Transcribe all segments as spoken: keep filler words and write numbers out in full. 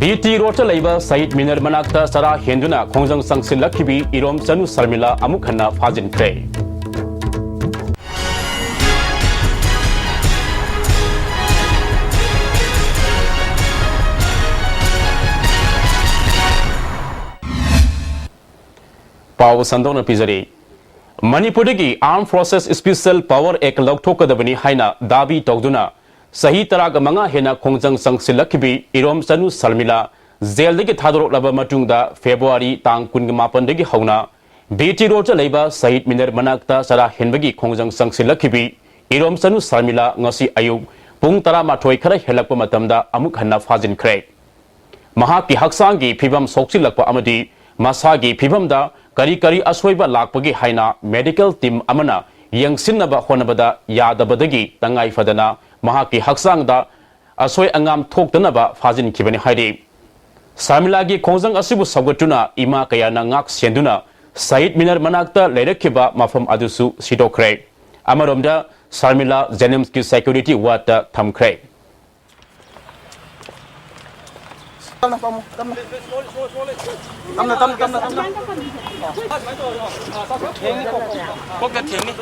B T ꯔꯣꯗꯇ ꯂꯩꯕ ꯁꯍꯤꯗ ꯃꯤꯅꯔ ꯃꯅꯥꯛꯇ ꯆꯔꯥ ꯍꯦꯟꯗꯨꯅ ꯈꯣꯡꯖꯪ ꯆꯪꯁꯤꯜꯂꯛꯈꯤꯕꯤ ꯏꯔꯣꯝꯆꯅꯨ ꯁꯔꯃꯤꯂꯥ ꯑꯃꯨꯛ ꯍꯟꯅ ꯐꯥꯖꯤꯟꯈ꯭ꯔꯦ꯫ ꯄꯥꯎ ꯁꯟꯗꯣꯛꯅ ꯄꯤꯖꯔꯤ꯫ ꯃꯅꯤꯄꯨꯔꯗꯒꯤ Armed Forces Special Power Act ꯂꯧꯊꯣꯛꯀꯗꯕꯅꯤ ꯍꯥꯏꯅ ꯗꯥꯕꯤ ꯇꯧꯗꯨꯅ ꯆꯍꯤ ꯇꯔꯥꯒ ꯃꯉꯥ ꯍꯦꯟꯅ ꯈꯣꯡꯖꯪ ꯆꯪꯁꯤꯜꯂꯛꯈꯤꯕꯤ ꯏꯔꯣꯝꯆꯅꯨ ꯁꯔꯃꯤꯂꯥ ꯖꯦꯜꯗꯒꯤ ꯊꯥꯗꯣꯔꯛꯂꯕ ꯃꯇꯨꯡꯗ ꯐꯦꯕ꯭ꯔꯨꯋꯥꯔꯤ ꯇꯥꯡ ꯀꯨꯟꯃꯥꯄꯟꯗꯒꯤ ꯍꯧꯅ ꯕꯤ ꯇꯤ ꯔꯣꯗꯇ ꯂꯩꯕ ꯁꯍꯤꯗ ꯃꯤꯅꯔ ꯃꯅꯥꯛꯇ ꯆꯔꯥ ꯍꯦꯟꯕꯒꯤ ꯈꯣꯡꯖꯪ ꯆꯪꯁꯤꯜꯂꯛꯈꯤꯕꯤ ꯏꯔꯣꯝꯆꯅꯨ ꯁꯔꯃꯤꯂꯥ ꯉꯁꯤ ꯑꯌꯨꯛ ꯄꯨꯡ ꯇꯔꯥꯃꯥꯊꯣꯏ ꯈꯔ ꯍꯦꯜꯂꯛꯄ ꯃꯇꯝꯗ ꯑꯃꯨꯛ ꯍꯟꯅ ꯐꯥꯖꯤꯟꯈ꯭ꯔꯦ꯫ ꯃꯍꯥꯛꯀꯤ ꯍꯛꯆꯥꯡꯒꯤ ꯐꯤꯕꯝ ꯁꯣꯛꯆꯤꯜꯂꯛꯄ ꯑꯃꯗꯤ ꯃꯁꯥꯒꯤ ꯐꯤꯕꯝꯗ ꯀꯔꯤ ꯀꯔꯤ ꯑꯁꯣꯏꯕ ꯂꯥꯛꯄꯒꯦ ꯍꯥꯏꯅ medical team ꯑꯃꯅ ꯌꯦꯡꯁꯤꯟꯅꯕ ꯍꯣꯠꯅꯕꯗ ꯌꯥꯗꯕꯗꯒꯤ ꯇꯉꯥꯏ ꯐꯗꯅ ꯃꯍꯥꯛꯀꯤ ꯍꯛꯆꯥꯡꯗ ꯑꯁꯣꯏ ꯑꯉꯥꯝ ꯊꯣꯛꯇꯅꯕ ꯐꯥꯖꯤꯟꯈꯤꯕꯅꯤ ꯍꯥꯏꯔꯤ꯫ ꯁꯔꯃꯤꯂꯥꯒꯤ ꯈꯣꯡꯖꯪ ꯑꯁꯤꯕꯨ ꯁꯧꯒꯠꯇꯨꯅ ꯏꯃꯥ ꯀꯌꯥꯅ ꯉꯥꯛ ꯁꯦꯟꯗꯨꯅ ꯁꯍꯤꯗ ꯃꯤꯅꯔ ꯃꯅꯥꯛꯇ ꯂꯩꯔꯛꯈꯤꯕ ꯃꯐꯝ ꯑꯗꯨꯁꯨ ꯁꯤꯗꯣꯛꯈ꯭ꯔꯦ꯫ ꯑꯃꯔꯣꯝꯗ, ꯁꯔꯃꯤꯂꯥ ꯖꯦꯅꯤꯝꯁꯀꯤ security wardꯇ ꯊꯝꯈ꯭ꯔꯦ꯫ ꯇꯞꯅ, ꯇꯞꯅ, ꯇꯞꯅ꯫ ꯇꯞꯅ, ꯇꯞꯅ, ꯇꯞꯅ, ꯇꯞꯅ꯫ ꯀꯣꯛꯇ ꯊꯦꯡꯅꯤ꯫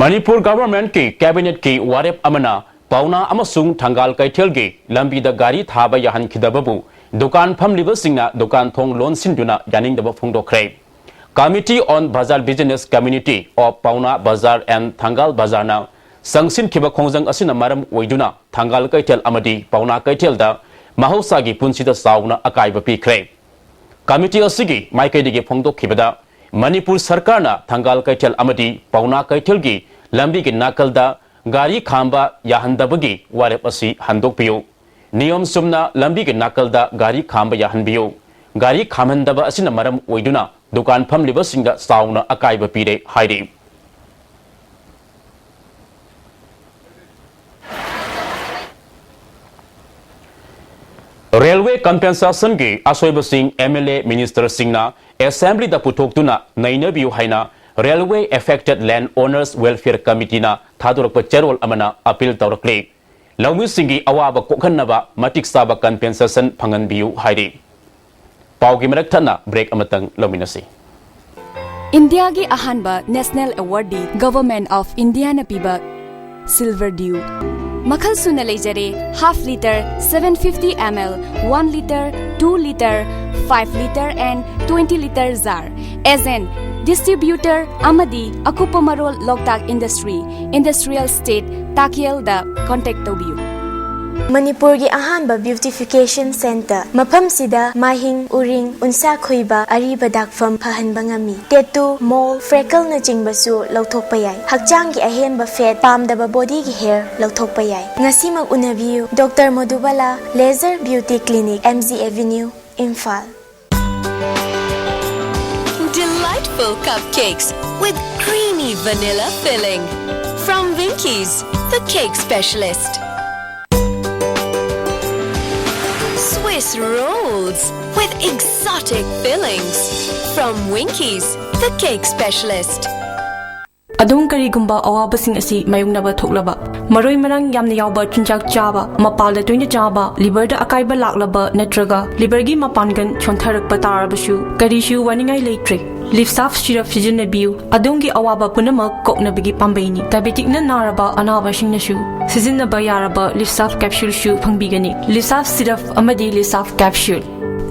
ꯃꯅꯤꯄꯨꯔ governmentꯀꯤ cabinetꯀꯤ ꯋꯥꯔꯦꯞ ꯑꯃꯅ ꯄꯥꯎꯅꯥ ꯑꯃꯁꯨꯡ ꯊꯪꯒꯥꯜ ꯀꯩꯊꯦꯜꯒꯤ ꯂꯝꯕꯤꯗ ꯒꯥꯔꯤ ꯊꯥꯕ ꯌꯥꯍꯟꯈꯤꯗꯕꯕꯨ ꯗꯨꯀꯥꯟ ꯐꯝꯂꯤꯕꯁꯤꯡꯅ ꯗꯨꯀꯥꯟ ꯊꯣꯡ ꯂꯣꯟꯁꯤꯟꯗꯨꯅ ꯌꯥꯅꯤꯡꯗꯕ ꯐꯣꯡꯗꯣꯛꯈ꯭ꯔꯦ꯫ Committee on Bazar Business Community of Paona Bazar and Thangal Bazarꯅ ꯆꯪꯁꯤꯟꯈꯤꯕ ꯈꯣꯡꯖꯪ ꯑꯁꯤꯅ ꯃꯔꯝ ꯑꯣꯏꯗꯨꯅ ꯊꯪꯒꯥꯜ ꯀꯩꯊꯦꯜ ꯑꯃꯗꯤ ꯄꯥꯎꯅꯥ ꯀꯩꯊꯦꯜꯗ ꯃꯍꯧꯁꯥꯒꯤ ꯄꯨꯟꯁꯤꯗ ꯆꯥꯎꯅ ꯑꯀꯥꯏꯕ ꯄꯤꯈ꯭ꯔꯦ꯫ ꯀꯃꯤꯇꯤ ꯑꯁꯤꯒꯤ ꯃꯥꯏꯀꯩꯗꯒꯤ ꯐꯣꯡꯗꯣꯛꯈꯤꯕꯗ, ꯃꯅꯤꯄꯨꯔ ꯁꯔꯀꯥꯔꯅ ꯊꯪꯒꯥꯜ ꯀꯩꯊꯦꯜ ꯑꯃꯗꯤ ꯄꯥꯎꯅꯥ ꯀꯩꯊꯦꯜꯒꯤ ꯂꯝꯕꯤꯒꯤ ꯅꯥꯀꯜꯗ ꯒꯥꯔꯤ ꯈꯥꯝꯕ ꯌꯥꯍꯟꯗꯕꯒꯤ ꯋꯥꯔꯦꯞ ꯑꯁꯤ ꯍꯟꯗꯣꯛꯄꯤꯌꯨ꯫ ꯅꯤꯌꯣꯝ ꯆꯨꯝꯅ ꯂꯝꯕꯤꯒꯤ ꯅꯥꯀꯜꯗ ꯒꯥꯔꯤ ꯈꯥꯝꯕ ꯌꯥꯍꯟꯕꯤꯌꯨ꯫ ꯒꯥꯔꯤ ꯈꯥꯝꯍꯟꯗꯕ ꯑꯁꯤꯅ ꯃꯔꯝ ꯑꯣꯏꯗꯨꯅ ꯗꯨꯀꯥꯟ ꯐꯝꯂꯤꯕꯁꯤꯡꯗ ꯆꯥꯎꯅ ꯑꯀꯥꯏꯕ ꯄꯤꯔꯦ ꯍꯥꯏꯔꯤ꯫ ꯔꯦꯜꯋꯦ ꯀꯝꯄꯦꯟꯁꯦꯁꯟꯒꯤ ꯑꯁꯣꯏꯕꯁꯤꯡ ꯑꯦꯝ ꯑꯦꯜ ꯑꯦ, ꯃꯤꯅꯤꯁꯇꯔꯁꯤꯡꯅ ꯑꯦꯁꯦꯝꯕ꯭ꯂꯤꯗ ꯄꯨꯊꯣꯛꯇꯨꯅ ꯅꯩꯅꯕꯤꯌꯨ ꯍꯥꯏꯅ ꯔꯦꯜꯋꯦ ꯑꯦꯐꯦꯛꯇꯦꯗ ꯂꯦꯟ ꯑꯣꯅꯔꯁ ꯋꯦꯜꯐꯤꯌꯔ ꯀꯃꯤꯇꯤꯅ ꯊꯥꯗꯣꯔꯛꯄ ꯆꯦꯔꯣꯜ ꯑꯃꯅ ꯑꯄꯤꯜ ꯇꯧꯔꯛꯂꯤ꯫ ꯂꯧꯃꯤꯁꯤꯡꯒꯤ ꯑꯋꯥꯕ ꯀꯣꯛꯍꯟꯅꯕ ꯃꯇꯤꯛ ꯆꯥꯕ ꯀꯝꯄꯦꯟꯁꯦꯁꯟ ꯐꯪꯍꯟꯕꯤꯌꯨ ꯍꯥꯏꯔꯤ꯫ ꯄꯥꯎꯒꯤ ꯃꯔꯛ ꯊꯠꯅ ꯕ꯭ꯔꯦꯛ ꯑꯃꯇꯪ ꯂꯧꯃꯤꯟꯅꯁꯤ꯫ ꯏꯟꯗꯤꯌꯥꯒꯤ ꯑꯍꯥꯟꯕ ꯅꯦꯁꯅꯦꯜ ꯑꯦꯋꯥꯔꯗꯤ ꯒꯚꯔꯟꯃꯦꯟꯠ ꯑꯣꯐ ꯏꯟꯗꯤꯌꯥꯅ ꯄꯤꯕ ꯁꯤꯜꯚꯔ ꯗ꯭ꯌꯨ ꯃꯈꯜ ꯁꯨꯅ ꯂꯩꯖꯔꯦ: half litre, seven fifty ml, one litre, two litre, five litre and twenty litre jar꯫ Agent, distributor ꯑꯃꯗꯤ ꯑꯀꯨꯞꯄ ꯃꯔꯣꯜ ꯂꯣꯛꯇꯥꯛ ꯏꯟꯗꯁꯇ꯭ꯔꯤ, ꯏꯟꯗꯁꯇ꯭ꯔꯤꯌꯦꯜ ꯏꯁꯇꯦꯠ, ꯇꯥꯀꯦꯜꯗ ꯀꯣꯟꯇꯦꯛ ꯇꯧꯕꯤꯌꯨ꯫ ꯃꯅꯤꯄꯨꯔꯒꯤ ꯑꯍꯥꯟꯕ ꯕ꯭ꯌꯨꯇꯤꯐꯤꯀꯦꯁꯟ ꯁꯦꯟꯇꯔ꯫ ꯃꯐꯝꯁꯤꯗ ꯃꯥꯏꯍꯤꯡ, ꯎꯔꯤꯡ, ꯎꯟꯁꯥ ꯈꯨꯏꯕ, ꯑꯔꯤꯕ ꯗꯥꯛꯐꯝ ꯐꯍꯟꯕ ꯉꯝꯃꯤ꯫ ꯇꯦꯇꯨ, ꯃꯣꯜ, ꯐ꯭ꯔꯦꯀꯜꯅꯆꯤꯡꯕꯁꯨ ꯂꯧꯊꯣꯛꯄ ꯌꯥꯏ꯫ ꯍꯛꯆꯥꯡꯒꯤ ꯑꯍꯦꯟꯕ ꯐꯦꯠ, ꯄꯥꯝꯗꯕ ꯕꯣꯗꯤꯒꯤ ꯍꯦꯌꯔ ꯂꯧꯊꯣꯛꯄ ꯌꯥꯏ꯫ ꯉꯁꯤꯃꯛ ꯎꯅꯕꯤꯌꯨ꯫ Doctor Modhubala laser beauty clinic, M G avenue, Imphal. Delightful cupcakes with creamy vanilla filling. From Winkies, the cake specialist. Swiss rolls with exotic fillings. From Winkies, the cake specialist. ꯑꯗꯣꯝ ꯀꯔꯤꯒꯨꯝꯕ ꯑꯋꯥꯕꯁꯤꯡ ꯑꯁꯤ ꯃꯥꯌꯣꯛꯅꯕ ꯊꯣꯛꯂꯕ, ꯃꯔꯣꯏ ꯃꯔꯥꯡ ꯌꯥꯝꯅ ꯌꯥꯎꯕ ꯆꯤꯟꯖꯥꯛ ꯆꯥꯕ, ꯃꯄꯥꯜꯗ ꯇꯣꯏꯅ ꯆꯥꯕ, ꯂꯤꯚꯔꯗ ꯑꯀꯥꯏꯕ ꯂꯥꯛꯂꯕ ꯅꯠꯇ꯭ꯔꯒ ꯂꯤꯚꯔꯒꯤ ꯃꯄꯥꯡꯒꯜ ꯁꯣꯟꯊꯔꯛꯄ ꯇꯥꯔꯕꯁꯨ, ꯀꯔꯤꯁꯨ ꯋꯥꯅꯤꯡꯉꯥꯏ ꯂꯩꯇ꯭ꯔꯦ꯫ ꯂꯤꯞꯁꯥꯐ ꯁꯤꯔꯞ ꯁꯤꯖꯤꯟꯅꯕꯤꯌꯨ꯫ ꯑꯗꯣꯝꯒꯤ ꯑꯋꯥꯕ ꯄꯨꯝꯅꯃꯛ ꯀꯣꯛꯅꯕꯒꯤ ꯄꯥꯝꯕꯩꯅꯤ꯫ ꯗꯥꯏꯕꯦꯇꯤꯛꯅ ꯅꯥꯔꯕ ꯑꯅꯥꯕꯁꯤꯡꯅꯁꯨ ꯁꯤꯖꯤꯟꯅꯕ ꯌꯥꯔꯕ ꯂꯤꯞꯁꯥꯐ ꯀꯦꯞꯁꯨꯜꯁꯨ ꯐꯪꯕꯤꯒꯅꯤ꯫ ꯂꯤꯞꯁꯥꯐ ꯁꯤꯔꯞ ꯑꯃꯗꯤ ꯂꯤꯞꯁꯥꯐ ꯀꯦꯞꯁꯨꯜ꯫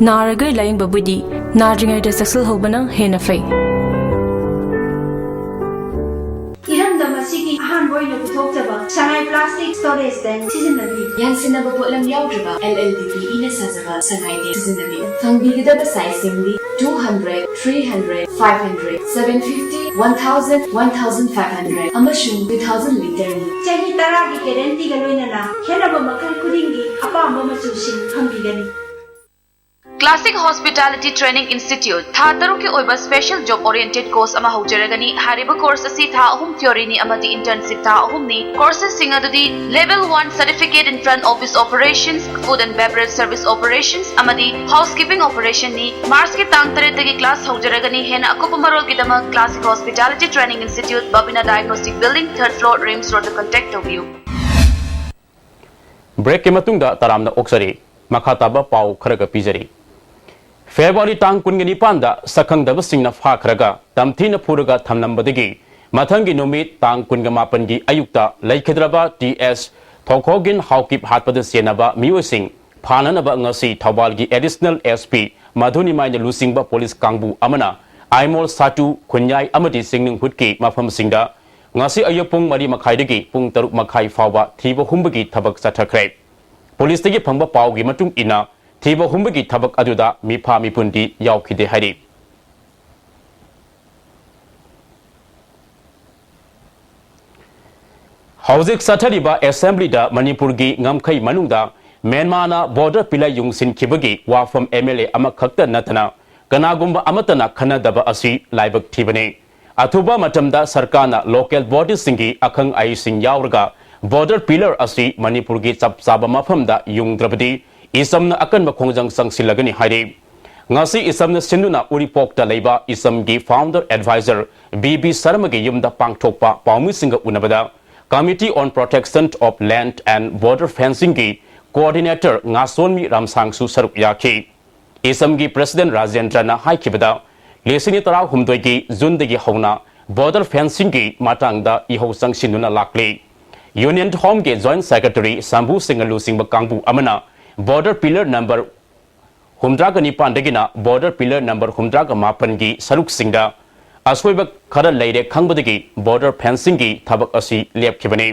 ꯅꯥꯔꯒ ꯂꯥꯌꯦꯡꯕꯕꯨꯗꯤ ꯅꯥꯗ꯭ꯔꯤꯉꯩꯗ ꯆꯦꯛꯁꯤꯜꯍꯧꯕꯅ ꯍꯦꯟꯅ ꯐꯩ꯫ ꯏꯔꯝꯗꯝ ꯑꯁꯤꯒꯤ ꯑꯍꯥꯟꯕ ꯑꯣꯏꯅ ꯄꯨꯊꯣꯛꯆꯕ ꯁꯉꯥꯏ ꯄ꯭ꯂꯥꯁꯇꯤꯛꯁ ꯁꯣꯔꯦꯁꯇꯪ ꯁꯤꯖꯤꯟꯅꯕꯤꯌꯨ꯫ ꯌꯥꯟꯁꯤꯟꯅꯕ ꯄꯣꯠꯂꯝ ꯌꯥꯎꯗ꯭ꯔꯕ L L D P ꯏꯅ ꯁꯥꯖꯕ ꯁꯉꯥꯏ ꯇꯦꯛ ꯁꯤꯖꯤꯟꯅꯕꯤꯌꯨ꯫ ꯐꯪꯕꯤꯒꯗꯕ ꯁꯥꯏꯖꯁꯤꯡꯗꯤ two hundred, three hundred, five hundred, seven fifty, one thousand, one thousand five hundred ꯑꯃꯁꯨꯡ two thousand ꯂꯤꯇꯔꯅꯤ꯫ ꯆꯍꯤ ꯇꯔꯥꯒꯤ ꯒꯦꯔꯦꯟꯇꯤꯒ ꯂꯣꯏꯅꯅ ꯈꯦꯠꯅꯕ ꯃꯈꯜ ꯈꯨꯗꯤꯡꯒꯤ ꯑꯄꯥꯝꯕ ꯃꯆꯨꯁꯤꯡ ꯐꯪꯕꯤꯒꯅꯤ꯫ Classic Hospitality Training Institute ꯊꯥ ꯇꯔꯨꯛꯀꯤ ꯑꯣꯏꯕ special job oriented course ꯑꯃ ꯍꯧꯖꯔꯒꯅꯤ꯫ ꯍꯥꯏꯔꯤꯕ course ꯑꯁꯤ ꯊꯥ ꯑꯍꯨꯝ theoryꯅꯤ ꯑꯃꯗꯤ internship ꯊꯥ ꯑꯍꯨꯝꯅꯤ꯫ Courses ꯁꯤꯡ ꯑꯗꯨꯗꯤ Level one Certificate in Front Office Operations, Food and Beverage Service Operations ꯑꯃꯗꯤ Housekeeping Operationꯅꯤ꯫ Marchꯀꯤ ꯇꯥꯡ ꯇꯔꯦꯠꯇꯒꯤ class ꯍꯧꯖꯔꯒꯅꯤ꯫ ꯍꯦꯟꯅ ꯑꯀꯨꯞꯄ ꯃꯔꯣꯜꯒꯤꯗꯃꯛ Classic Hospitality Training Institute, Babina Diagnostic Building, third floor, RIMS Roadꯇ contact ꯇꯧꯕꯤꯌꯨ꯫ Breakꯀꯤ ꯃꯇꯨꯡꯗ ꯇꯔꯥꯝꯅ ꯑꯣꯛꯆꯔꯤ꯫ ꯃꯈꯥ ꯇꯥꯕ ꯄꯥꯎ ꯈꯔꯒ ꯄꯤꯖꯔꯤ꯫ February ꯇꯥꯡ ꯀꯨꯟꯒ ꯅꯤꯄꯥꯟꯗ ꯁꯛꯈꯪꯗꯕꯁꯤꯡꯅ ꯐꯥꯈ꯭ꯔꯒ ꯇꯝꯊꯤꯅ ꯐꯨꯔꯒ ꯊꯝꯂꯝꯕꯗꯒꯤ ꯃꯊꯪꯒꯤ ꯅꯨꯃꯤꯠ ꯇꯥꯡ ꯀꯨꯟꯒ ꯃꯥꯄꯟꯒꯤ ꯑꯌꯨꯛꯇ ꯂꯩꯈꯤꯗ꯭ꯔꯕ T S ꯊꯣꯈꯣꯒꯤꯟ ꯍꯥꯎꯀꯤꯞ ꯍꯥꯠꯄꯗ ꯆꯦꯟꯅꯕ ꯃꯤꯑꯣꯏꯁꯤꯡ ꯐꯥꯅꯅꯕ ꯉꯁꯤ ꯊꯧꯕꯥꯜꯒꯤ Additional S P ꯃꯙꯨꯅꯤꯃꯥꯏꯅ ꯂꯨꯆꯤꯡꯕ police ꯀꯥꯡꯕꯨ ꯑꯃꯅ ꯑꯥꯏꯃꯣꯜ ꯁꯥꯇꯨ, ꯈꯨꯟꯌꯥꯏ ꯑꯃꯗꯤ ꯆꯤꯡꯅꯨꯡꯍꯨꯠꯀꯤ ꯃꯐꯝꯁꯤꯡꯗ ꯉꯁꯤ ꯑꯌꯨꯛ ꯄꯨꯡ ꯃꯔꯤ ꯃꯈꯥꯏꯗꯒꯤ ꯄꯨꯡ ꯇꯔꯨꯛ ꯃꯈꯥꯏ ꯐꯥꯎꯕ ꯊꯤꯕ ꯍꯨꯝꯕꯒꯤ ꯊꯕꯛ ꯆꯠꯊꯈ꯭ꯔꯦ꯫ Policeꯇꯒꯤ ꯐꯪꯕ ꯄꯥꯎꯒꯤ ꯃꯇꯨꯡ ꯏꯟꯅ, ꯊꯤꯕ ꯍꯨꯝꯕꯒꯤ ꯊꯕꯛ ꯑꯗꯨꯗ ꯃꯤꯐꯥ ꯃꯤꯄꯨꯟꯗꯤ ꯌꯥꯎꯈꯤꯗꯦ ꯍꯥꯏꯔꯤ꯫ ꯍꯧꯖꯤꯛ ꯆꯠꯊꯔꯤꯕ Assemblyꯗ ꯃꯅꯤꯄꯨꯔꯒꯤ ꯉꯝꯈꯩ ꯃꯅꯨꯡꯗ ꯃ꯭ꯌꯥꯟꯃꯥꯔꯅ border pillar ꯌꯨꯡꯁꯤꯟꯈꯤꯕꯒꯤ ꯋꯥꯐꯝ M L A ꯑꯃꯈꯛꯇ ꯅꯠꯇꯅ ꯀꯅꯥꯒꯨꯝꯕ ꯑꯃꯠꯇꯅ ꯈꯟꯅꯗꯕ ꯑꯁꯤ ꯂꯥꯏꯕꯛ ꯊꯤꯕꯅꯤ꯫ ꯑꯊꯨꯕ ꯃꯇꯝꯗ ꯁꯔꯀꯥꯔꯅ local bodyꯁꯤꯡꯒꯤ ꯑꯈꯪ ꯑꯍꯩꯁꯤꯡ ꯌꯥꯎꯔꯒ border pillar ꯑꯁꯤ ꯃꯅꯤꯄꯨꯔꯒꯤ ꯆꯞ ꯆꯥꯕ ꯃꯐꯝꯗ ꯌꯨꯡꯗ꯭ꯔꯕꯗꯤ ꯏꯁꯝꯅ ꯑꯀꯟꯕ ꯈꯣꯡꯖꯪ ꯆꯪꯁꯤꯜꯂꯒꯅꯤ ꯍꯥꯏꯔꯤ꯫ ꯉꯁꯤ ꯏꯁꯝꯅ ꯁꯤꯟꯗꯨꯅ ꯎꯔꯤꯄꯣꯛꯇ ꯂꯩꯕ ꯏꯁꯝꯒꯤ founder advisor B B ꯁꯔꯃꯒꯤ ꯌꯨꯝꯗ ꯄꯥꯡꯊꯣꯛꯄ ꯄꯥꯎꯃꯤꯁꯤꯡꯒ ꯎꯅꯕꯗ Committee on Protection of Land and Border Fencingꯒꯤ coordinator ꯉꯥꯁꯣꯟꯃꯤ ꯔꯥꯝꯁꯥꯡꯁꯨ ꯁꯔꯨꯛ ꯌꯥꯈꯤ꯫ ꯏꯁꯝꯒꯤ president ꯔꯥꯖꯦꯟꯗ꯭ꯔꯅ ꯍꯥꯏꯈꯤꯕꯗ, ꯂꯤꯁꯤꯡ ꯑꯅꯤ ꯇꯔꯥꯍꯨꯝꯗꯣꯏꯒꯤ Juneꯗꯒꯤ ꯍꯧꯅ border fencingꯒꯤ ꯃꯇꯥꯡꯗ ꯏꯍꯧ ꯆꯪꯁꯤꯟꯗꯨꯅ ꯂꯥꯛꯂꯤ꯫ Union Homeꯒꯤ joint secretary ꯁꯝꯚꯨ ꯁꯤꯡꯍ ꯂꯨꯆꯤꯡꯕ ꯀꯥꯡꯕꯨ ꯑꯃꯅ border pillar number ꯍꯨꯝꯗ꯭ꯔꯥꯒ ꯅꯤꯄꯥꯟꯗꯒꯤꯅ border pillar number ꯍꯨꯝꯗ꯭ꯔꯥꯒ ꯃꯥꯄꯟꯒꯤ ꯁꯔꯨꯛꯁꯤꯡꯗ ꯑꯁꯣꯏꯕ ꯈꯔ ꯂꯩꯔꯦ ꯈꯪꯕꯗꯒꯤ border fencingꯒꯤ ꯊꯕꯛ ꯑꯁꯤ ꯂꯦꯞꯈꯤꯕꯅꯤ꯫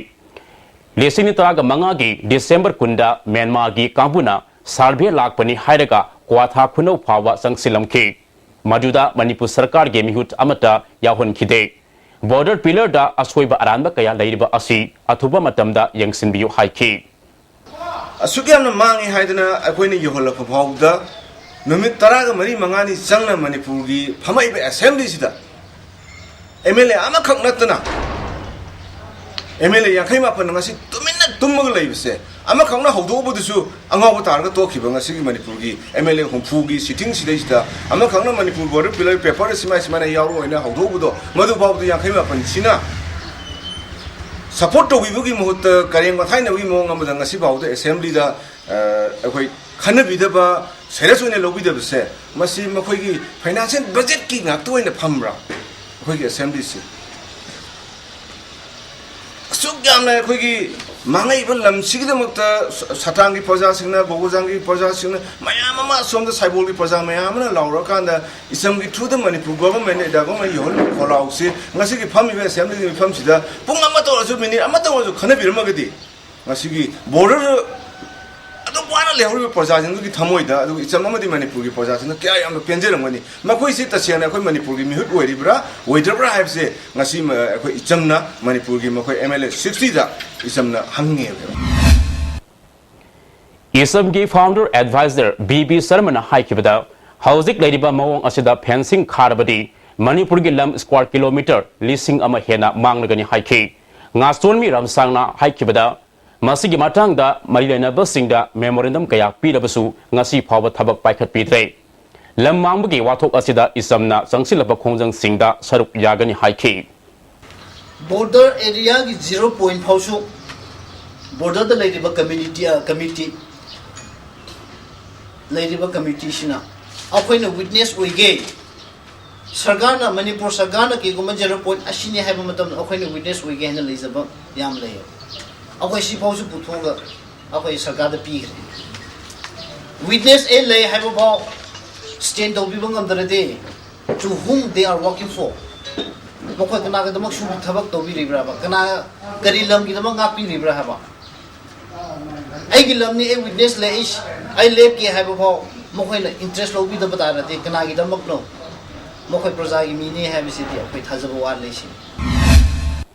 ꯂꯤꯁꯤꯡ ꯇꯔꯥꯒ ꯃꯉꯥꯒꯤ ꯗꯤꯁꯦꯝꯕꯔ ꯀꯨꯟꯗ ꯃ꯭ꯌꯥꯟꯃꯥꯔꯒꯤ ꯀꯥꯡꯕꯨꯅ ꯁꯥꯔꯚꯦ ꯂꯥꯛꯄꯅꯤ ꯍꯥꯏꯔꯒ ꯀ꯭ꯋꯥꯊꯥ ꯈꯨꯅꯧ ꯐꯥꯎꯕ ꯆꯪꯁꯤꯜꯂꯝꯈꯤ꯫ ꯃꯗꯨꯗ ꯃꯅꯤꯄꯨꯔ ꯁꯔꯀꯥꯔꯒꯤ ꯃꯤꯍꯨꯠ ꯑꯃꯠꯇ ꯌꯥꯎꯍꯟꯈꯤꯗꯦ꯫ ꯕꯣꯔꯗꯔ ꯄꯤꯂꯔꯗ ꯑꯁꯣꯏꯕ ꯑꯔꯥꯟꯕ ꯀꯌꯥ ꯂꯩꯔꯤꯕ ꯑꯁꯤ ꯑꯊꯨꯕ ꯃꯇꯝꯗ ꯌꯦꯡꯁꯤꯟꯕꯤꯌꯨ ꯍꯥꯏꯈꯤ꯫ ꯑꯁꯨꯛ ꯌꯥꯝꯅ ꯃꯥꯡꯉꯤ ꯍꯥꯏꯗꯅ ꯑꯩꯈꯣꯏꯅ ꯌꯧꯍꯜꯂꯛꯄ ꯐꯥꯎꯕꯗ ꯅꯨꯃꯤꯠ ꯇꯔꯥꯒ ꯃꯔꯤ ꯃꯉꯥꯅꯤ ꯆꯪꯅ ꯃꯅꯤꯄꯨꯔꯒꯤ ꯐꯝꯃꯛꯏꯕ ꯑꯦꯁꯦꯝꯕ꯭ꯂꯤꯁꯤꯗ ꯑꯦꯝ ꯑꯦꯜ ꯑꯦ ꯑꯃꯈꯛ ꯅꯠꯇꯅ ꯑꯦꯝ ꯑꯦꯜ ꯑꯦ ꯌꯥꯡꯈꯩ ꯃꯥꯄꯟꯅ ꯉꯁꯤ ꯇꯨꯃꯤꯟꯅ ꯇꯨꯝꯃꯒ ꯂꯩꯕꯁꯦ, ꯑꯃꯈꯛꯅ ꯍꯧꯗꯣꯛꯎꯕꯗꯨꯁꯨ ꯑꯉꯥꯎꯕ ꯇꯥꯔꯒ ꯇꯣꯛꯈꯤꯕ ꯉꯁꯤꯒꯤ ꯃꯅꯤꯄꯨꯔꯒꯤ ꯑꯦꯝ ꯑꯦꯜ ꯑꯦ ꯍꯨꯝꯐꯨꯒꯤ ꯁꯤꯇꯤꯡ ꯁꯤꯗꯩꯁꯤꯗ ꯑꯃꯈꯛꯅ ꯃꯅꯤꯄꯨꯔ ꯕꯣꯔꯗꯔ ꯄꯤꯂꯔ ꯄꯦꯄꯔꯗ ꯁꯨꯃꯥꯏ ꯁꯨꯃꯥꯏꯅ ꯌꯥꯎꯔꯛꯑꯣꯏꯅ ꯍꯧꯗꯣꯛꯎꯕꯗꯣ, ꯃꯗꯨ ꯐꯥꯎꯕꯗ ꯌꯥꯡꯈꯩ ꯃꯥꯄꯟꯁꯤꯅ ꯁꯄꯣꯔꯠ ꯇꯧꯕꯤꯕꯒꯤ ꯃꯍꯨꯠꯇ ꯀꯔꯦꯝ ꯀꯊꯥꯏꯅꯕꯒꯤ ꯃꯑꯣꯡ ꯑꯃꯗ ꯉꯁꯤ ꯐꯥꯎꯕꯗ ꯑꯦꯁꯦꯝꯕ꯭ꯂꯤꯗ, ꯑ, ꯑꯩꯈꯣꯏ ꯈꯟꯅꯕꯤꯗꯕ, ꯁꯦꯔꯤꯌꯁ ꯑꯣꯏꯅ ꯂꯧꯕꯤꯗꯕꯁꯦ, ꯃꯁꯤ ꯃꯈꯣꯏꯒꯤ ꯐꯥꯏꯅꯥꯟꯁꯤꯌꯦꯜ ꯕꯖꯦꯠꯀꯤ ꯉꯥꯛꯇ ꯑꯣꯏꯅ ꯐꯝꯕ꯭ꯔꯥ ꯑꯩꯈꯣꯏꯒꯤ ꯑꯦꯁꯦꯝꯕ꯭ꯂꯤꯁꯤ? ꯑꯁꯨꯛ ꯌꯥꯝꯅ ꯑꯩꯈꯣꯏꯒꯤ ꯃꯥꯡꯉꯛꯏꯕ ꯂꯝꯁꯤꯒꯤꯗꯃꯛꯇ ꯁ-, ꯁꯇꯥꯡꯒꯤ ꯄ꯭ꯔꯖꯥꯁꯤꯡꯅ, ꯒꯣꯒꯣꯖꯥꯡꯒꯤ ꯄ꯭ꯔꯖꯥꯁꯤꯡꯅ, ꯃꯌꯥꯝ ꯑꯃ ꯑꯁꯣꯝꯗ ꯁꯥꯏꯕꯣꯜꯒꯤ ꯄ꯭ꯔꯖꯥ ꯃꯌꯥꯝ ꯑꯃꯅ ꯂꯥꯎꯔꯀꯥꯟꯗ ꯏꯆꯝꯒꯤ ꯊ꯭ꯔꯨꯗ ꯃꯅꯤꯄꯨꯔ ꯒꯣꯚꯔꯟꯃꯦꯟꯠ, ꯏꯟꯗꯤꯌꯥ ꯒꯣꯚꯔꯟꯃꯦꯟꯠ ꯌꯧꯍꯟꯕ ꯈꯣꯜꯂꯥꯎꯁꯤ ꯉꯁꯤꯒꯤ ꯐꯝꯃꯤꯕ ꯑꯦꯁꯦꯝꯕ꯭ꯂꯤꯒꯤ ꯃꯤꯐꯝꯁꯤꯗ ꯄꯨꯡ ꯑꯃꯇ ꯑꯣꯏꯔꯁꯨ, ꯃꯤꯅꯤꯠ ꯑꯃꯇ ꯑꯣꯏꯔꯁꯨ ꯈꯟꯅꯕꯤꯔꯝꯃꯒꯗꯤ ꯉꯁꯤꯒꯤ ꯕꯣꯔꯗꯔ ꯑꯗꯨꯛ ꯋꯥꯅ ꯂꯩꯍꯧꯔꯤꯕ ꯄ꯭ꯔꯖꯥꯁꯤꯡꯗꯨꯒꯤ ꯊꯃꯣꯏꯗ, ꯑꯗꯨꯒ ꯏꯆꯝ ꯑꯃꯗꯤ ꯃꯅꯤꯄꯨꯔꯒꯤ ꯄ꯭ꯔꯖꯥꯁꯤꯡꯅ ꯀꯌꯥ ꯌꯥꯝꯅ ꯄꯦꯟꯖꯔꯝꯒꯅꯤ꯫ ꯃꯈꯣꯏꯁꯤ ꯇꯁꯦꯡꯅ ꯑꯩꯈꯣꯏ ꯃꯅꯤꯄꯨꯔꯒꯤ ꯃꯤꯍꯨꯠ ꯑꯣꯏꯔꯤꯕ꯭ꯔꯥ, ꯑꯣꯏꯗ꯭ꯔꯕ꯭ꯔꯥ ꯍꯥꯏꯕꯁꯦ ꯉꯁꯤ ꯃ-, ꯑꯩꯈꯣꯏ ꯏꯆꯝꯅ ꯃꯅꯤꯄꯨꯔꯒꯤ ꯃꯈꯣꯏ ꯑꯦꯝ ꯑꯦꯜ ꯑꯦ ꯁꯤꯛꯁꯇꯤꯗ ꯏꯆꯝꯅ ꯍꯪꯉꯦꯕ꯫ ꯏꯁꯝꯒꯤ ꯐꯥꯎꯟꯗꯔ ꯑꯦꯗꯚꯥꯏꯖꯔ ꯕꯤ ꯕꯤ ꯁꯔꯃꯅ ꯍꯥꯏꯈꯤꯕꯗ, ꯍꯧꯖꯤꯛ ꯂꯩꯔꯤꯕ ꯃꯑꯣꯡ ꯑꯁꯤꯗ ꯐꯦꯟꯁꯤꯡ ꯈꯥꯔꯕꯗꯤ ꯃꯅꯤꯄꯨꯔꯒꯤ ꯂꯝ ꯁ꯭ꯀ꯭ꯋꯥꯔ ꯀꯤꯂꯣꯃꯤꯇꯔ ꯂꯤꯁꯤꯡ ꯑꯃ ꯍꯦꯟꯅ ꯃꯥꯡꯂꯒꯅꯤ ꯍꯥꯏꯈꯤ꯫ ꯉꯥꯁꯣꯟꯃꯤ ꯔꯥꯝꯁꯥꯡꯅ ꯍꯥꯏꯈꯤꯕꯗ, ꯃꯁꯤꯒꯤ ꯃꯇꯥꯡꯗ ꯃꯔꯤ ꯂꯩꯅꯕꯁꯤꯡꯗ ꯃꯦꯃꯣꯔꯦꯟꯗꯝ ꯀꯌꯥ ꯄꯤꯔꯕꯁꯨ ꯉꯁꯤ ꯐꯥꯎꯕ ꯊꯕꯛ ꯄꯥꯏꯈꯠꯄꯤꯗ꯭ꯔꯦ꯫ ꯂꯝ ꯃꯥꯡꯕꯒꯤ ꯋꯥꯊꯣꯛ ꯑꯁꯤꯗ ꯏꯆꯝꯅ ꯆꯪꯁꯤꯜꯂꯕ ꯈꯣꯡꯖꯪꯁꯤꯡꯗ ꯁꯔꯨꯛ ꯌꯥꯒꯅꯤ ꯍꯥꯏꯈꯤ꯫ ꯕꯣꯔꯗꯔ ꯑꯦꯔꯤꯌꯥꯒꯤ ꯖꯤꯔꯣ ꯄꯣꯏꯟꯠ ꯐꯥꯎꯁꯨ ꯕꯣꯔꯗꯔꯗ ꯂꯩꯔꯤꯕ ꯀꯝꯃ꯭ꯌꯨꯅꯤꯇꯤ, ꯑ, ꯀꯃꯤꯇꯤ, ꯂꯩꯔꯤꯕ ꯀꯃꯤꯇꯤꯁꯤꯅ ꯑꯩꯈꯣꯏꯅ ꯋꯤꯠꯅꯦꯁ ꯑꯣꯏꯒꯦ, ꯁꯔꯀꯥꯔꯅ, ꯃꯅꯤꯄꯨꯔ ꯁꯔꯀꯥꯔꯅ ꯀꯩꯒꯨꯝꯕ ꯖꯤꯔꯣ ꯄꯣꯏꯟꯠ ꯑꯁꯤꯅꯤ ꯍꯥꯏꯕ ꯃꯇꯝꯗ ꯑꯩꯈꯣꯏꯅ ꯋꯤꯠꯅꯦꯁ ꯑꯣꯏꯒꯦ ꯍꯥꯏꯅ ꯂꯩꯖꯕ ꯌꯥꯝ ꯂꯩꯌꯦ꯫ ꯑꯩꯈꯣꯏ ꯁꯤꯐꯥꯎꯁꯨ ꯄꯨꯊꯣꯛꯑꯒ ꯑꯩꯈꯣꯏ ꯁꯔꯀꯥꯔꯗ ꯄꯤꯈ꯭ꯔꯦ꯫ ꯋꯤꯠꯅꯦꯁ ꯑꯦ ꯂꯩ ꯍꯥꯏꯕ ꯐꯥꯎ ꯁ꯭ꯇꯦꯟ ꯇꯧꯕꯤꯕ ꯉꯝꯗ꯭ꯔꯗꯤ, to whom they are working for? ꯃꯈꯣꯏ ꯀꯅꯥꯒꯤꯗꯃꯛ ꯁꯨꯝ ꯊꯕꯛ ꯇꯧꯕꯤꯔꯤꯕ꯭ꯔꯥ ꯍꯥꯏꯕ? ꯀꯅꯥ, ꯀꯔꯤ ꯂꯝꯒꯤꯗꯃꯛ ꯉꯥꯛꯄꯤꯔꯤꯕ꯭ꯔꯥ ꯍꯥꯏꯕ? ꯑꯩꯒꯤ ꯂꯝꯅꯤ, ꯑꯩ ꯋꯤꯠꯅꯦꯁ ꯂꯩ, ꯑꯩ, ꯑꯩ ꯂꯦꯞꯀꯦ ꯍꯥꯏꯕ ꯐꯥꯎ ꯃꯈꯣꯏꯅ ꯏꯟꯇꯔꯦꯁ ꯂꯧꯕꯤꯗꯕ ꯇꯥꯔꯗꯤ ꯀꯅꯥꯒꯤꯗꯃꯛꯅꯣ? ꯃꯈꯣꯏ ꯄ꯭ꯔꯖꯥꯒꯤ ꯃꯤꯅꯤ ꯍꯥꯏꯕꯁꯤꯗꯤ ꯑꯩꯈꯣꯏ ꯊꯥꯖꯕ ꯋꯥꯠꯂꯦ ꯁꯤꯅꯤ꯫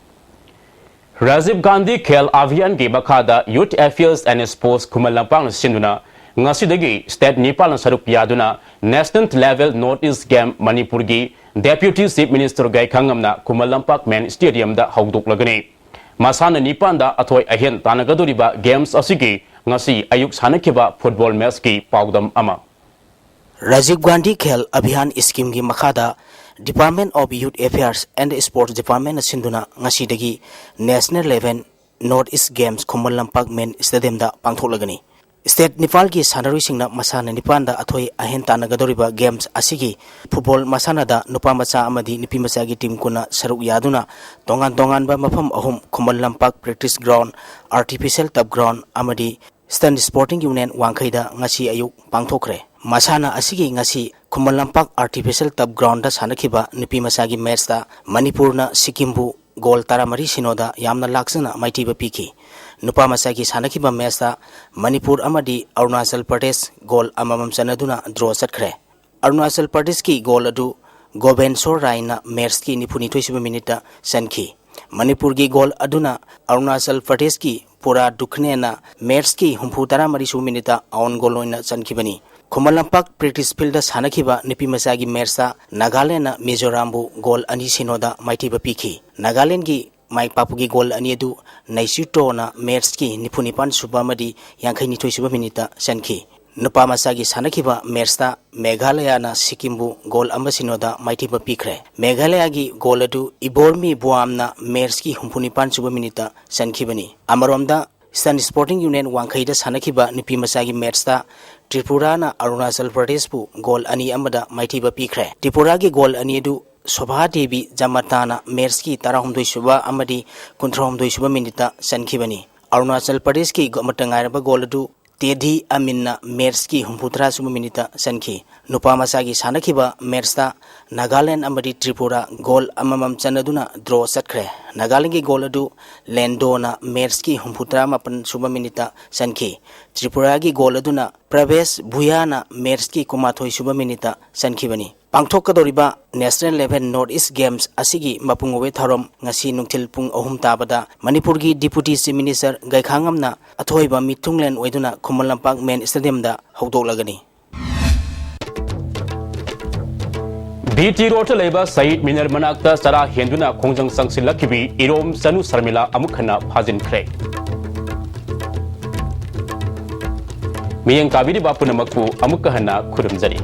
ꯔꯥꯖꯤꯕ ꯒꯥꯟꯙꯤ ꯈꯦꯜ ꯑꯚꯤꯌꯥꯟꯒꯤ ꯃꯈꯥꯗ Youth Affairs and Sports ꯈꯨꯃꯟ ꯂꯝꯄꯥꯛꯅ ꯁꯤꯟꯗꯨꯅ ꯉꯁꯤꯗꯒꯤ state ꯅꯤꯄꯥꯟꯅ ꯁꯔꯨꯛ ꯌꯥꯗꯨꯅ National Level North East Game ꯃꯅꯤꯄꯨꯔꯒꯤ Deputy Chief Minister ꯒꯥꯏꯈꯪꯉꯝꯅ Khuman Lampak main stadiumꯗ ꯍꯧꯗꯣꯛꯂꯒꯅꯤ꯫ ꯃꯁꯥꯟꯅ ꯅꯤꯄꯥꯟꯗ ꯑꯊꯣꯏ ꯑꯍꯦꯟ ꯇꯥꯟꯅꯒꯗꯧꯔꯤꯕ games ꯑꯁꯤꯒꯤ ꯉꯁꯤ ꯑꯌꯨꯛ ꯁꯥꯟꯅꯈꯤꯕ football matchꯀꯤ ꯄꯥꯎꯗꯝ ꯑꯃ꯫ ꯔꯥꯖꯤꯕ ꯒꯥꯟꯙꯤ ꯈꯦꯜ ꯑꯚꯤꯌꯥꯟ schemeꯒꯤ ꯃꯈꯥꯗ Department of Youth Affairs and Sports Departmentꯅ ꯁꯤꯟꯗꯨꯅ ꯉꯁꯤꯗꯒꯤ National Level North East Games Khuman Lampak main stadiumꯗ ꯄꯥꯡꯊꯣꯛꯂꯒꯅꯤ꯫ State ꯅꯤꯄꯥꯜꯒꯤ ꯁꯥꯟꯅꯔꯣꯏꯁꯤꯡꯅ ꯃꯁꯥꯟꯅ ꯅꯤꯄꯥꯟꯗ ꯑꯊꯣꯏ ꯑꯍꯦꯟ ꯇꯥꯟꯅꯒꯗꯧꯔꯤꯕ games ꯑꯁꯤꯒꯤ football ꯃꯁꯥꯟꯅꯗ ꯅꯨꯄꯥ ꯃꯆꯥ ꯑꯃꯗꯤ ꯅꯨꯄꯤ ꯃꯆꯥꯒꯤ team ꯀꯨꯟꯅ ꯁꯔꯨꯛ ꯌꯥꯗꯨꯅ ꯇꯣꯉꯥꯟ ꯇꯣꯉꯥꯟꯕ ꯃꯐꯝ ꯑꯍꯨꯝ, Khuman Lampak practice ground, artificial turf ground ꯑꯃꯗꯤ Eastern Sporting Union ꯋꯥꯡꯈꯩꯗ ꯉꯁꯤ ꯑꯌꯨꯛ ꯄꯥꯡꯊꯣꯛꯈ꯭ꯔꯦ꯫ ꯃꯁꯥꯟꯅ ꯑꯁꯤꯒꯤ ꯉꯁꯤ ꯈꯨꯃꯟ ꯂꯝꯄꯥꯛ artificial turf groundꯗ ꯁꯥꯟꯅꯈꯤꯕ ꯅꯨꯄꯤ ꯃꯆꯥꯒꯤ matchꯇ ꯃꯅꯤꯄꯨꯔꯅ ꯁꯤꯛꯀꯤꯝꯕꯨ goal ꯇꯔꯥꯃꯔꯤ ꯁꯤꯅꯣꯗ ꯌꯥꯝꯅ ꯂꯥꯛꯆꯅ ꯃꯥꯏꯊꯤꯕ ꯄꯤꯈꯤ꯫ ꯅꯨꯄꯥ ꯃꯆꯥꯒꯤ ꯁꯥꯟꯅꯈꯤꯕ matchꯇ ꯃꯅꯤꯄꯨꯔ ꯑꯃꯗꯤ ꯑꯔꯨꯅꯥꯆꯜ ꯄ꯭ꯔꯗꯦꯁ goal ꯑꯃꯃꯝ ꯆꯟꯅꯗꯨꯅ draw ꯆꯠꯈ꯭ꯔꯦ꯫ ꯑꯔꯨꯅꯥꯆꯜ ꯄ꯭ꯔꯗꯦꯁꯀꯤ goal ꯑꯗꯨ ꯒꯣꯕꯦꯟꯁꯣꯔ ꯔꯥꯏꯅ matchꯀꯤ ꯅꯤꯐꯨꯅꯤꯊꯣꯏ ꯁꯨꯕ minuteꯇ ꯆꯟꯈꯤ꯫ ꯃꯅꯤꯄꯨꯔꯒꯤ goal ꯑꯗꯨꯅ ꯑꯔꯨꯅꯥꯆꯜ ꯄ꯭ꯔꯗꯦꯁꯀꯤ ꯄꯨꯔꯥ ꯗꯨꯈꯅꯦꯅ matchꯀꯤ ꯍꯨꯝꯐꯨ ꯇꯔꯥꯃꯔꯤ ꯁꯨꯕ minuteꯇ own goal ꯑꯣꯏꯅ ꯆꯟꯈꯤꯕꯅꯤ꯫ ꯈꯨꯃꯟ ꯂꯝꯄꯥꯛ practice fieldꯇ ꯁꯥꯟꯅꯈꯤꯕ ꯅꯨꯄꯤ ꯃꯆꯥꯒꯤ matchꯇ ꯅꯥꯒꯥꯂꯦꯟꯗꯅ ꯃꯤꯖꯣꯔꯥꯝꯕꯨ goal ꯑꯅꯤ ꯁꯤꯅꯣꯗ ꯃꯥꯏꯊꯤꯕ ꯄꯤꯈꯤ꯫ ꯅꯥꯒꯥꯂꯦꯟꯗꯒꯤ ꯃꯥꯏ ꯄꯥꯛꯄꯒꯤ goal ꯑꯅꯤ ꯑꯗꯨ ꯅꯩꯁꯨꯇꯣꯅ matchꯀꯤ ꯅꯤꯐꯨꯅꯤꯄꯥꯟ ꯁꯨꯕ ꯑꯃꯗꯤ ꯌꯥꯡꯈꯩꯅꯤꯊꯣꯏ ꯁꯨꯕ minuteꯇ ꯆꯟꯈꯤ꯫ ꯅꯨꯄꯥ ꯃꯆꯥꯒꯤ ꯁꯥꯟꯅꯈꯤꯕ matchꯇ ꯃꯦꯘꯥꯂꯌꯥꯅ ꯁꯤꯛꯀꯤꯝꯕꯨ goal ꯑꯃ ꯁꯤꯅꯣꯗ ꯃꯥꯏꯊꯤꯕ ꯄꯤꯈ꯭ꯔꯦ꯫ ꯃꯦꯘꯥꯂꯌꯥꯒꯤ goal ꯑꯗꯨ ꯏꯕꯣꯔꯃꯤ ꯕꯨꯋꯥꯝꯅ matchꯀꯤ ꯍꯨꯝꯐꯨꯅꯤꯄꯥꯟ ꯁꯨꯕ minuteꯇ ꯆꯟꯈꯤꯕꯅꯤ꯫ ꯑꯃꯔꯣꯝꯗ Eastern Sporting Union ꯋꯥꯡꯈꯩꯗ ꯁꯥꯟꯅꯈꯤꯕ ꯅꯨꯄꯤ ꯃꯆꯥꯒꯤ matchꯇ ꯇ꯭ꯔꯤꯄꯨꯔꯥꯅ ꯑꯔꯨꯅꯥꯆꯜ ꯄ꯭ꯔꯗꯦꯁꯄꯨ goal ꯑꯅꯤ ꯑꯃꯗ ꯃꯥꯏꯊꯤꯕ ꯄꯤꯈ꯭ꯔꯦ꯫ ꯇ꯭ꯔꯤꯄꯨꯔꯥꯒꯤ goal ꯑꯅꯤ ꯑꯗꯨ ꯁꯣꯚꯥ ꯗꯦꯕꯤ ꯖꯃꯇꯥꯅ matchꯀꯤ ꯇꯔꯥꯍꯨꯝꯗꯣꯏ ꯁꯨꯕ ꯑꯃꯗꯤ ꯀꯨꯟꯊ꯭ꯔꯥꯍꯨꯝꯗꯣꯏ ꯁꯨꯕ minuteꯇ ꯆꯟꯈꯤꯕꯅꯤ꯫ ꯑꯔꯨꯅꯥꯆꯜ ꯄ꯭ꯔꯗꯦꯁꯀꯤ ꯑꯃꯠꯇ ꯉꯥꯏꯔꯕ goal ꯑꯗꯨ ꯇꯦꯗꯤ ꯑꯃꯤꯟꯅ ꯃꯦꯠꯁꯀꯤ ꯍꯨꯝꯐꯨꯇꯔꯥ ꯁꯨꯕ ꯃꯤꯅꯤꯠꯇ ꯆꯟꯈꯤ꯫ ꯅꯨꯄꯥ ꯃꯆꯥꯒꯤ ꯁꯥꯟꯅꯈꯤꯕ ꯃꯦꯠꯁꯇ ꯅꯥꯒꯥꯂꯦꯟ ꯑꯃꯗꯤ ꯇ꯭ꯔꯤꯄꯨꯔꯥ ꯒꯣꯜ ꯑꯃꯃꯝ ꯆꯟꯅꯗꯨꯅ ꯗ꯭ꯔꯣ ꯆꯠꯈ꯭ꯔꯦ꯫ ꯅꯥꯒꯥꯂꯦꯟꯒꯤ ꯒꯣꯜ ꯑꯗꯨ ꯂꯦꯟꯗꯣꯅ ꯃꯦꯠꯁꯀꯤ ꯍꯨꯝꯐꯨꯇꯔꯥ ꯃꯥꯄꯟ ꯁꯨꯕ ꯃꯤꯅꯤꯠꯇ ꯆꯟꯈꯤ꯫ ꯇ꯭ꯔꯤꯄꯨꯔꯥꯒꯤ ꯒꯣꯜ ꯑꯗꯨꯅ ꯄ꯭ꯔꯚꯦꯁ ꯚꯨꯌꯥꯅ ꯃꯦꯠꯁꯀꯤ ꯀꯨꯟꯃꯥꯊꯣꯏ ꯁꯨꯕ ꯃꯤꯅꯤꯠꯇ ꯆꯟꯈꯤꯕꯅꯤ꯫ ꯄꯥꯡꯊꯣꯛꯀꯗꯧꯔꯤꯕ National Level North East Games ꯑꯁꯤꯒꯤ ꯃꯄꯨꯡ ꯑꯣꯏꯕ ꯊꯧꯔꯝ ꯉꯁꯤ ꯅꯨꯡꯊꯤꯜ ꯄꯨꯡ ꯑꯍꯨꯝ ꯇꯥꯕꯗ ꯃꯅꯤꯄꯨꯔꯒꯤ Deputy Chief Minister ꯒꯥꯏꯈꯥꯉꯝꯅ ꯑꯊꯣꯏꯕ ꯃꯤꯊꯨꯡꯂꯦꯟ ꯑꯣꯏꯗꯨꯅ ꯈꯨꯃꯟ ꯂꯝꯄꯥꯛ ꯃꯦꯟ ꯁ꯭ꯇꯦꯗꯤꯌꯝꯗ ꯍꯧꯗꯣꯛꯂꯒꯅꯤ꯫ ꯕꯤ ꯇꯤ ꯔꯣꯗꯇ ꯂꯩꯕ ꯁꯍꯤꯗ ꯃꯤꯅꯔ ꯃꯅꯥꯛꯇ ꯆꯔꯥ ꯍꯦꯟꯗꯨꯅ ꯈꯣꯡꯖꯪ ꯆꯪꯁꯤꯜꯂꯛꯈꯤꯕꯤ ꯏꯔꯣꯝ ꯆꯅꯨ ꯁꯔꯃꯤꯂꯥ ꯑꯃꯨꯛ ꯍꯟꯅ ꯐꯥꯖꯤꯟꯈ꯭ꯔꯦ꯫ ꯃꯤꯠꯌꯦꯡ ꯇꯥꯕꯤꯔꯤꯕ ꯄꯨꯝꯅꯃꯛꯄꯨ ꯑꯃꯨꯛꯀ ꯍꯟꯅ ꯈꯨꯔꯨꯝꯖꯔꯤ꯫